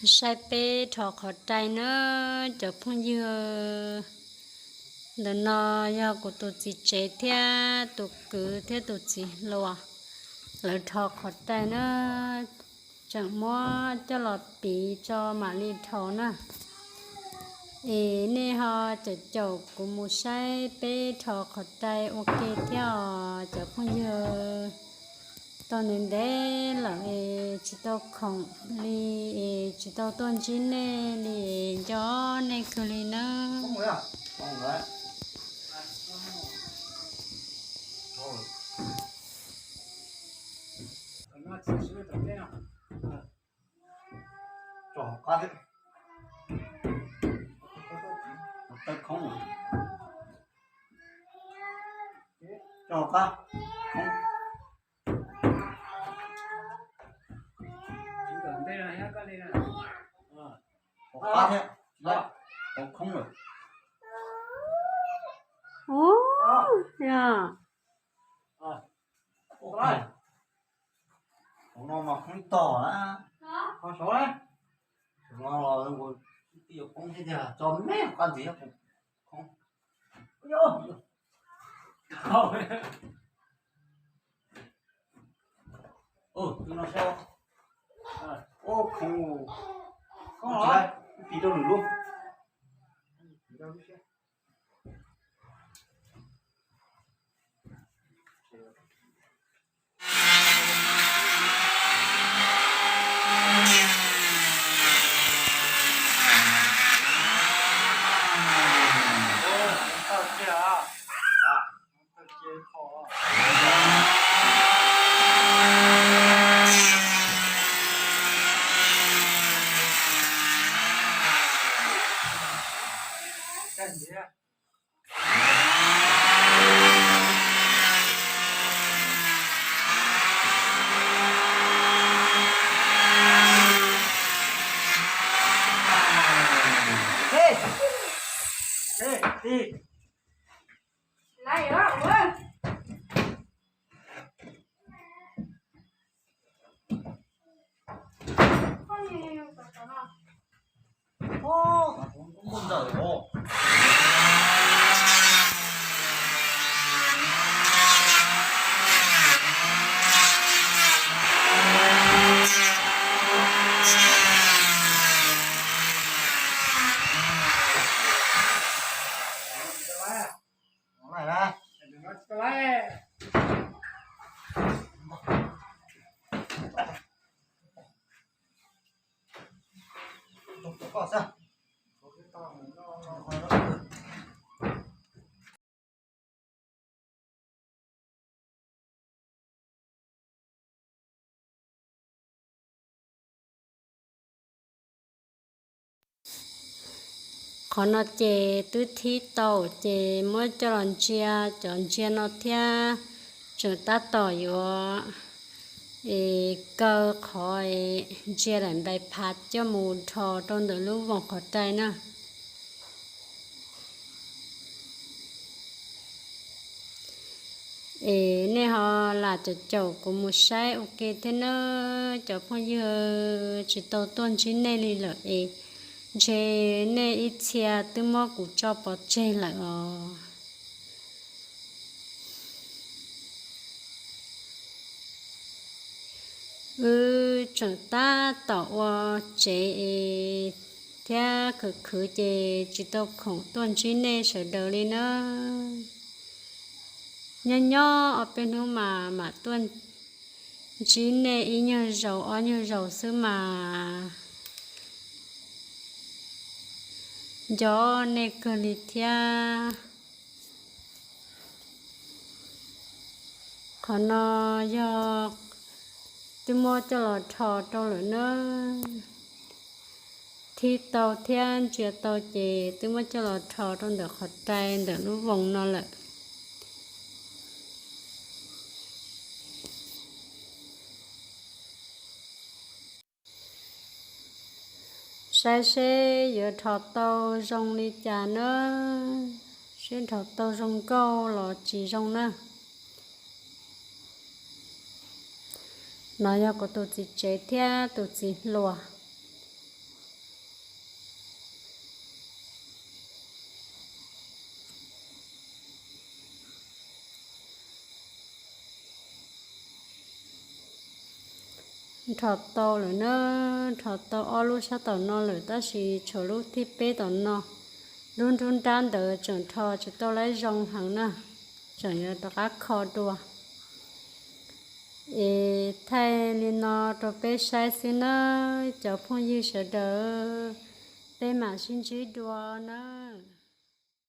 Saib peb rho qhov rai na cov phooj ywg. Ntawm no yog kuv tus txiv tsev thiab tus kwv thiab tus txiv hluas, lawv rho qhov rai na, tseem muab coj los piv tso mam li rho na. Es nej ho caum caum kuv mus saib peb rho qhov rai ua ke thiab os cov phooj ywg. Tau ntev ntev lawm es tsis tau khoom li, es tsis tau tuaj ntsib nej li, nco nej kawg li nawb. Ub, yog. Ub, no mas khoob ib tog na. Khoob saud na. Saum no los ua tij yuav khoob thiab tiag, tso me qab ntxiv khoob. Ub, no saib. Ub, khoob. Khoob los ib tis rau lwm lub. Qhov no ces twb thib tau ces muab coj los ntsia cov ntsia no thiab, tseem tab tom yuav es kaw qhov ntsia daim npais phav coj mus rho rau ntawm lub voos qhov rai na. Es nej ho lam caum caum kuv mus saib ua ke thiab nawb cov phooj ywg, tsis tau tuaj ntsib nej li lawm es ntshe nej ib txhia twb muab kuv tso pov tseg lawm os. Wb tseem tab tom ua tsev es thiab khwv khwv ces tsis tau khoom tuaj ntsib nej sawv daws li na. Nyob nyob ob peb hnub mas mam tuaj ntsib nej ib nyuag zaus ob nyuag zaus xwb mas nco nej kawg li thiab. Qhov no yog twb muab coj los rho rau lawm na. Thib tau thiab ntsia tau ces twb muab coj los rho rau ntawm qhov rai ntawm lub voos no lawm. Saib seb yuav rho tau zoo li cas na, seb rho tau zoo nkauj los tsis zoo na. No yog kuv tus txiv tsev thiab tus txiv hluas. Nrho tau lawm na, nrho tau ob lub sab tom no lawm, tab sis tshuav lub thib peb tom no, lub nruab nrab ntawd tseem nrho tsis tau lawm, zoo heev na, tseem yuav rov qab kho dua. Es thaij li no rau peb saib xwb nawb cov phooj ywg sawv daws, peb mam sib ntsib dua nawb.